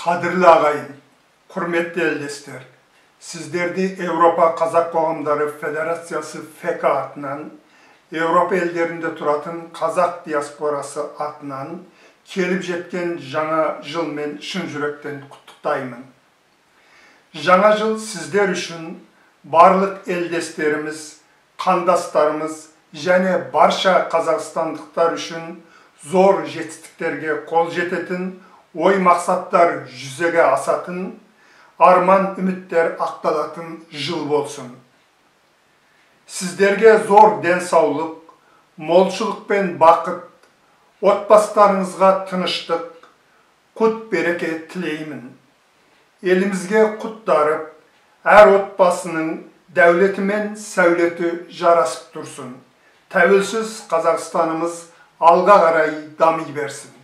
Қадірлі ағайын, құрметті елдестер, сіздерді Еуропа Қазақ Қоғамдары Федерациясы ФК атынан, Еуропа елдерінде тұратын қазақ диаспорасы атынан келіп жеткен жаңа жылмен шын жүректен құттықтаймын. Жаңа жыл сіздер үшін барлық елдестеріміз, қандастарымыз және барша қазақстандықтар үшін зор жетістіктерге қол жететін, ой мақсаттар жүзеге асатын, арман үміттер ақталатын жыл болсын. Сіздерге зор денсаулық, молшылық пен бақыт, отбасыларыңызға тыныштық, құт береке тілеймін. Елімізге құт дарып, әр отбасының дәулеті мен сәулеті жарасып тұрсын. Тәуелсіз Қазақстанымыз алға қарай дами берсін.